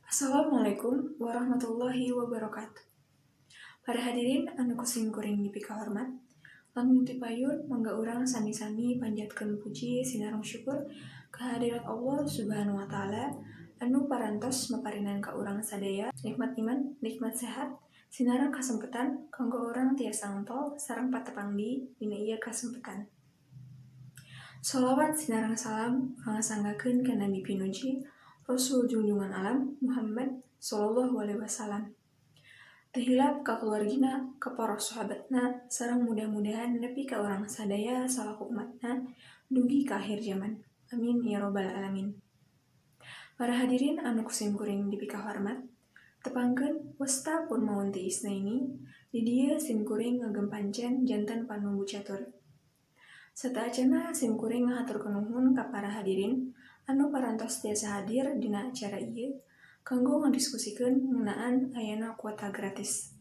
Assalamualaikum warahmatullahi wabarakatuh. Para hadirin anu ku simkuring dipikahormat, langkung ti payun mangga urang sami-sami panjatkeun puji sinareng syukur kehadirat Allah Subhanahu wa Ta'ala anu parantos maparinan ka urang sadaya nikmat iman, nikmat sehat, sinareng kasempetan kanggo urang tiasa ngentol sareng patepang deui dina ieu kasempetan. Sholawat sinareng salam urang sanggakeun ka Nabi pinuji, Rasul junjungan alam Muhammad sallallahu alaihi wasallam. Teu hilap ka keluargina, ka para sahabatna, sareng mudah-mudahan nepi ka urang sadaya salaku umatna dugi ka akhir zaman. Amin ya robbal alamin. Para hadirin anu ku simkuring dipikahormat, tepangkeun, wasta Purmawanti Isnaini, di dieu simkuring ngagem pancen janten panumbu catur. Sateuacanna simkuring ngahaturkeun nuhun ka para hadirin anu parantos tiasa hadir dina acara ieu kanggo ngadiskusikeun ngeunaan ayana kuota gratis.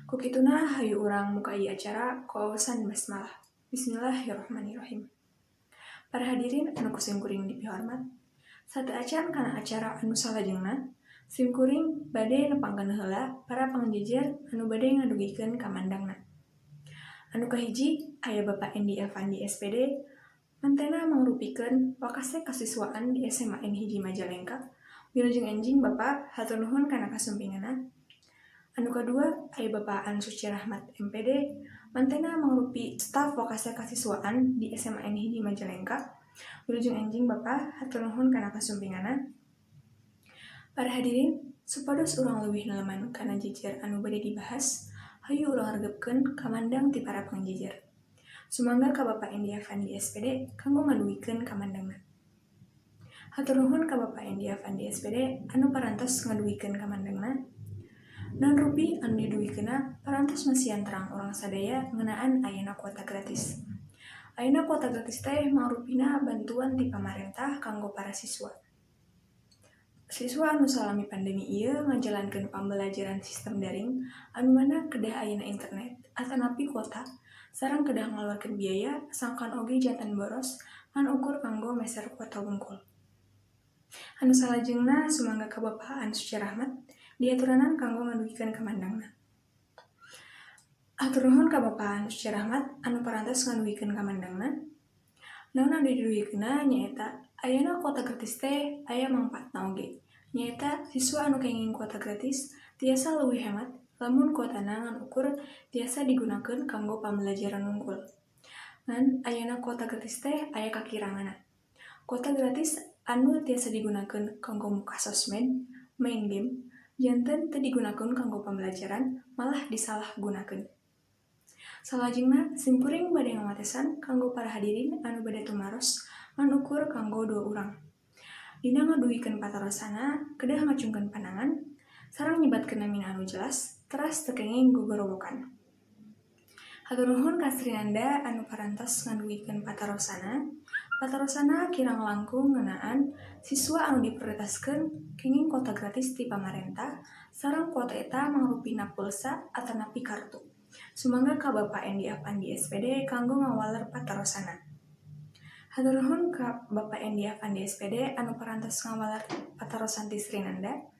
Ku kituna, hayu urang muka ieu acara ku waosan basmalah. Bismillahirrahmanirrahim. Para hadirin anu ku simkuring dipihormat, sateuacan kana acara anu salajengna, simkuring bade nepangkeun heula para pangjejer anu bade ngadugikeun kamandangna. Anu kahiji aya Bapak Endi Afandi SPD, mantena mangrupikeun Wakasek Kasiswaan di SMAN 1 Majalengka. Wilujeng enjing, Bapak, hatur nuhun kana kasumpinganna. Anu kadua aya Bapak An Suci Rahmat MPD, mantena mangrupi staf Wakasek Kasiswaan di SMAN 1 Majalengka. Wilujeng enjing, Bapak, hatur nuhun kana kasumpinganna. Para hadirin, supados urang leuwih neleman kana jejer anu bade dibahas, hayu urang regepkeun kamandang ti para pangjejer. Sumangga ka Bapak Endi Afandi SPD kanggo ngadugikeun kamandangna. Hatur nuhun ka Bapak Endi Afandi SPD anu parantos ngadugikeun kamandangna. Naon rupi anu didugikeunna parantos masihan terang urang sadaya ngeunaan ayana kuota gratis. Ayeuna kuota gratis teh mangrupina bantuan ti pamarentah kanggo para siswa. Siswa anu salami pandemi ieu ngajalankeun pambelajaran sistem daring anu mana kedah ayana internet atanapi kuota sareng kedah ngaluarkeun biaya, sangkan oge janten boros ngan ukur kanggo meser kuota wungkul. Anu salajengna, sumangga ka Bapak An Suci Rahmat diaturanan kanggo ngadugikeun kamandangna. Hatur nuhun ka Bapak An Suci Rahmat anu parantos ngadugikeun kamandangna. Naon anu didugikeunna nyaeta ayana kuota gratis teh aya mangpaatna oge. Nyaeta siswa anu kenging kuota gratis tiasa leuwih hemat lamun kuotana ngan ukur tiasa digunakeun kanggo pambelajaran wungkul. Ngan ayana kuota gratis teh aya kakiranganna. Kuota gratis anu tiasa digunakeun kanggo muka sosmed, main game, janten teu digunakeun kanggo pambelajaran, malah disalahgunakeun. Salajengna simkuring bade ngawatesan kanggo para hadirin anu bade tumaros ngan ukur kanggo dua urang. Dina ngadugikeun patarosanna kedah ngacungkeun panangan sareng nyebatkeun namina anu jelas teras teu kenging gogorowokan. Hatur nuhun ka Srinanda anu parantos ngadugikeun patarosanna. Patarosanna kirang langkung ngeunaan siswa anu diprioritaskeun kenging kuota gratis ti pamarentah sareng kuota eta mangrupina pulsa atanapi kartu. Sumangga ka Bapak Endi Afandi SPD kanggo ngawaler patarosanna. Hatur nuhun ka Bapak Endi Afandi SPD anu parantos ngawaler patarosan ti Srinanda.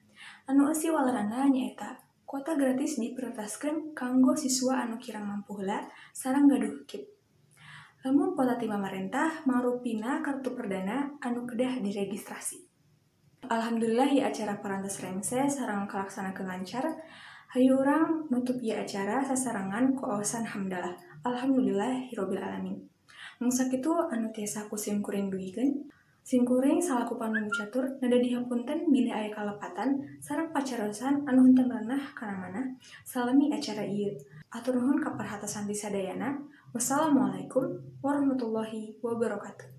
Anu eusi waleranna nyaeta kuota gratis diprioritaskeun kanggo siswa anu kirang mampu heula sareng gaduh KIP. Lamun kuota ti pamarentah mangrupina kartu perdana anu kedah diregistrasi. Alhamdulillah, ieu acara parantos rengse sareng kalaksanakeun lancar. Hayu urang nutup ieu acara sasarengan ku waosan hamdalah. Alhamdulillahirabbil alamin. Mung sakitu anu tiasa ku simkuring dugikeun. Simkuring salaku panumbu catur nada dihapunten bilih aya kalepatan sareng pacariosan anu henteu merenah kana manah salami acara ieu. Hatur nuhun kaperhatosan ti sadayana. Wassalamualaikum warahmatullahi wabarakatuh.